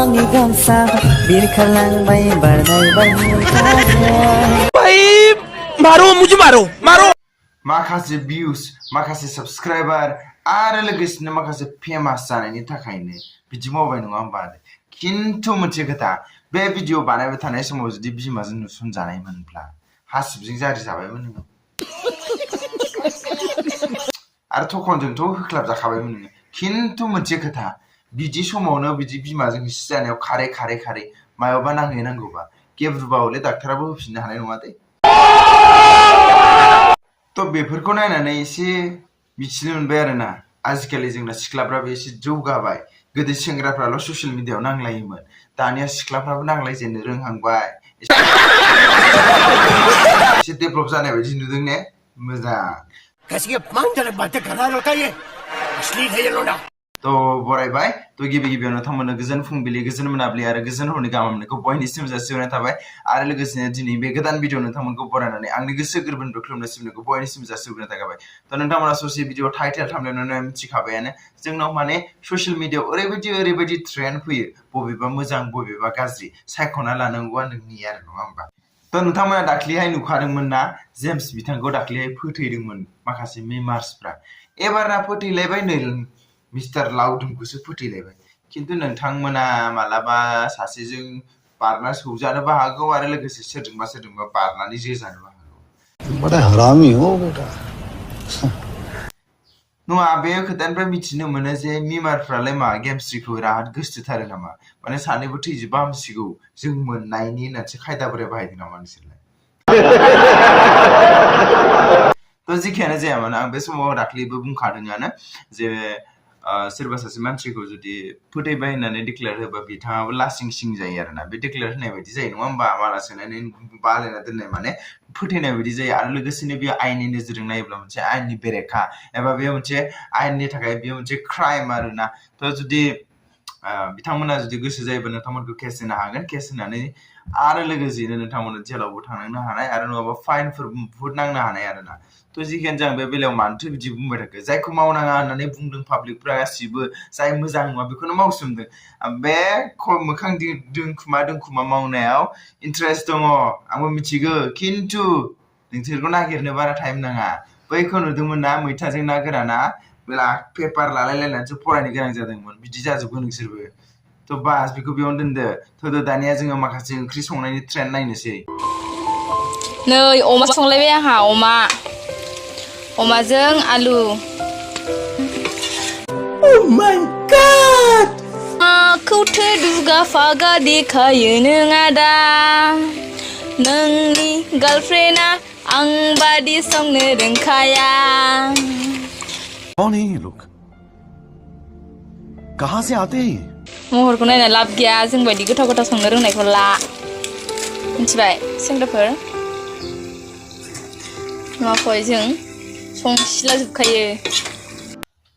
आंनि गामसा बिरखारलांबाय बारनाय बारहुंखाजों भाई मारो मुझे मारो माखासे भिउस माखासे साबस्क्राइबार आरो लोगोसेनो माखासे फेमास जानायनि थाखायनो बिदि मावबाय नङा होमबा खिन्थु मोनसे खोथा बे भिडिअ बानायबाय थानाय समाव जुदि बिमाजों नुसनजानायमोनब्ला हासिबजों जारि जाबायमोन नोङो आरो थखनजोंथ' होख्लाबजाखाबायमोन नोङो खिन्थु मोनसे खोथा बिदि समावनो बिदि बिमाजों हिसि जानायाव खारै मायावबा नांहैनांगौबा गेब्रुबा हले डाक्टाराबो होफिननो हानाय नङा दे तो बेफोरखौ नायनानै एसे मिथिनो मोनबाय आरोना आजिखालि जोंना सिख्लाफ्राबो एसे जौगाबाय गोदो सेंग्राफ्राल' ससियेल मिडियायाव नांलायोमोन दानिया सिख्लाफ्राबो नांलायजेननो रोंहांबाय एसे डेभलप जानाय बायदि नुदों ने मोजां तो बरायबाय तो गिबियावनो नोंथांमोननो गोजोन फुंबिलि गोजोन मोनाबिलि आरो गोजोन हरनि गाहाम हामलायनायखौ बयनिसिम जासिहरनाय थाबाय आरो लोगोसेनो दिनै बे गोदान भिडिअ नोंथांमोनखौ बरायनानै आंनि गोसो गोरबोनिफ्राय खुलुमनाय सिबिनायखौ बयनिसिम जासिहरनाय थाबाय तो नोंथांमोना ससे भिडिअ टाइटेल थाम्बनेलआवनो मिथिखाबायानो जोंनाव माने ससियेल मिडियायाव ओरैबायदि ट्रेन्ड फैयो बबेबा मोजां बबेबा गाज्रि सायख'ना लानांगौआ नोंनि आरो नङा होमबा तो नोंथांमोना दाख्लैहाय नुखादोंमोन ना जेम्स बिथांखौ दाख्लैहाय फोथैदोंमोन माखासे मेमार्सफ्रा एबारना फोथैलायबाय नै मिस्टार लाउदुमखौसो फोथैलायबाय खिन्थु नोंथांमोना मालाबा सासेजों बारना सौजानोबो हागौ आरो लोगोसे सोरजोंबा बारनानै जोजानोबो हागौ बड़ा हरामी हो बेटा नङा बे खोथानिफ्राय मिथिनो मोनो जे मिमारफ्रालाय मा गेमस्ट्रिखौ बिराद गोसोथारो नामा माने सानैबो थैजोबबा हामसिगौ जों मोननायनि होननानैसो खायदा बोराय बाहायदों नामा नोंसोरलाय तो जेखियानो जाया मानो आं बे समाव दाख्लैबो बुंखादोंआनो जे सोरबा सासे मानसिखौ जुदि फोथैबाय होननानै डिक्लेयार होबा बिथाङाबो लासिं सिं जायो आरोना बे डिक्लेयार होनाय बायदि जायो नङा होमबा माला सोनानै बालायना दोननाय माने फोथैनाय बायदि जायो आरो लोगोसेनो बेयो आयेननि नोजोरजों नायोब्ला मोनसे आयेननि बेरेखा एबा बेयो मोनसे आयेननि थाखाय बेयो मोनसे क्राइम आरोना तो जुदि बिथांमोना जुदि गोसो जायोबा नोंथांमोनखौ केस होनो हागोन केस होनानै आरो लोगोसेनो नोंथांमोना जेलावबो थांनांनो हानाय आरो नङाबा फाइनफोर बुहुत नांनो हानाय आरोना तो जिखियानो जाया बे बेलायाव मानोथो बिदि बुंबाय थाखो जायखौ मावनाङा होननानै बुंदों पाब्लिकफ्रा गासिबो जाय मोजां नङा बेखौनो मावसोमदों बे मोखां दोनखुमा मावनायाव इन्टारेस्ट दङ आंबो मिथिगौ खिन्थु नोंसोरखौ नागिरनो बारा टाइम नाङा बैखौ नुदोंमोन ना मैथाजों ना गोराना पेपार लालायलायनानैसो फरायनो गोनां जादोंमोन बिदि जाजोबगोन नोंसोरबो तो बास बेखौ बेयावनो दोनदो थोदो दानिया जोङो माखासे ओंख्रि संनायनि ट्रेन्ड नायनोसै नै अमा संलायबाय आंहा अमाजों आलु Oh my god आखौथो दुगा फागा देखायो नों आदा नोंनि गार्लफ्रेन्डआ आं बादि संनो रोंखाया कौन है ये लोग कहाँ से आते हैं महरखौ नायना लाब गैया जों बायदि गोथाव संनो रोंनायखौ ला मिथिबाय सेंग्राफोर माखौहाय जों संसिला जोबखायो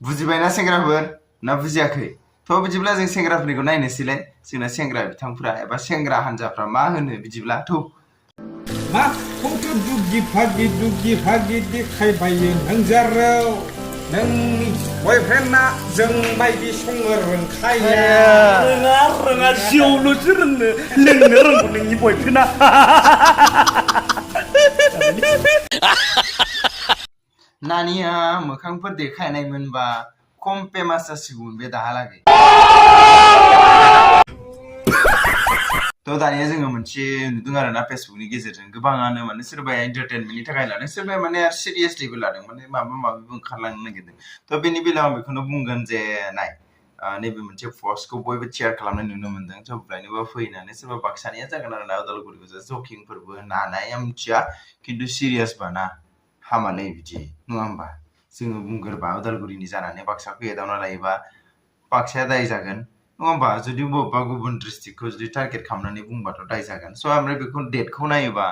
बुजिबायना सेंग्राफोर ना बुजियाखै तो बिदिब्ला जों सेंग्राफोरनिखौ नायनोसैलाय जोंना सेंग्रा बिथांफोरा एबा सेंग्रा हान्जाफ्रा मा होनो बिदिब्ला थौ मा खौथो दुगि फागि देखायबायो नोंजारौ नोंनि बयफ्रेन्डआ जों बायदि संनो रोंखाया रोङा जिउल'सो लोंनो रोंगौ नोंनि बयफ्रेन्डआ नानिया मोखांफोर देखायनायमोनबा खम फेमास जासिगौमोन बे दाहालागै तो दानिया जोङो मोनसे नुदों आरोना फेसबुकनि गेजेरजों गोबाङानो माने सोरबाया एन्टारटेनमेन्टनि थाखाय लादों सोरबाया माने सिरियासलिबो लादों माने माबा ओंखारलांनो नागिरदों तो बेनि बेलायाव आं बेखौनो बुंगोन जे नाय नैबे मोनसे पस्टखौ बयबो शेयार खालामनाय नुनो मोनदों सोरबायनोबा फैनानै सोरबा बाक्सानिया जागोन आरोना उदालगुरिखौ जकिंफोरबो नानाय आं मिथिया खिन्थु सिरियासबा ना हामालै बिदि नङा होमबा जोङो बुंगोरबा उदालगुरिनि जानानै बाक्साखौ एदावना लायोबा बाक्साया दाय जागोन नङा होमबा जुदि बबेबा गुबुन डिस्ट्रिक्टखौ जुदि टारगेट खालामनानै बुंबाथ' दाय जागोन स' ओमफ्राय बेखौ डेटखौ नायोबा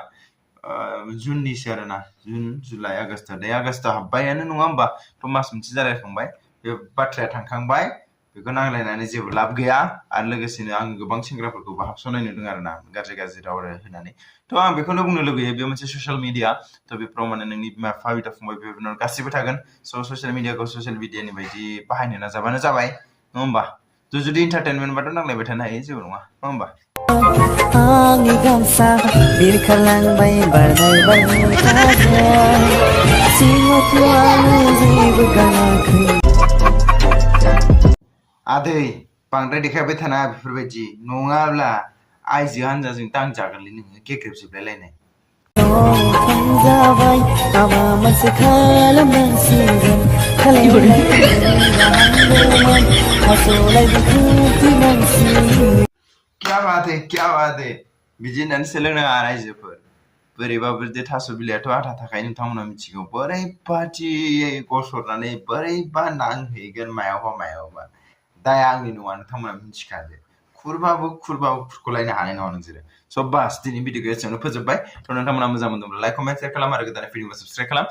जुननिसो आरोना जुन जुलाइ आगष्ट दायो आगष्ट हाबबायानो नङा होमबा थ' मास मोनसे जालायखांबाय बे बाथ्राया थांखांबाय बेखौ नांलायनानै जेबो लाब गैया आरो लोगोसेनो आं गोबां सेंग्राफोरखौबो हाबस'नाय नुदों आरोना गाज्रि राव होनानै थ' आं बेखौनो बुंनो लुगैयो बे मोनसे ससियेल मिडिया थ' बेफोराव माने नोंनि बिमा बिफा बिदा फंबाय बेफोरनाव गासिबो थागोन स' ससियेल मिडियाखौ ससियेल मिडियानि बायदि बाहायनो नाजाबानो जाबाय नङा होमबा थ' जुदि इन्टारटेनमेन्ट बाथ' नांलायबाय थानो हायो जेबो नङा होमबा आंनि गामसा बिरखारलांबाय बारनाय बारहुंखाजों सिङावथ' आङो जेबो गानाखै आदै बांद्राय देखायबाय थानाङा बेफोरबायदि नङाब्ला आइजो हान्जाजों दांजागोनलै नोङो गेग्रेबजोबलायलायनाय जाबाय माबा मोनसे खालामनांसिगोन खालामनांगौमोन हास'लाय दुखुनांसिगोन क्या बात है बिदि होननानै सोलोंनाङा रायजोफोर बोरैबाबो दे थास' बिलाइआथ' आथा थाखायो नोंथांमोना मिथिगौ बोरैबाथियै गसरनानै बोरैबा नांहैगोन मायावबा दाया आंनि नङा नोंथांमोना मिथिखादो खुरबाबो खुरख'लायनो हानाय नङा नोंसोरो स' बास दिनै भिडिअखौ एसेयावनो फोजोबबाय थ' नोंथांमोना मोजां मोनदोंब्ला लाइक कमेन्ट शेयार खालाम आरो गोदान भिडिअखौ साबस्क्राइब खालाम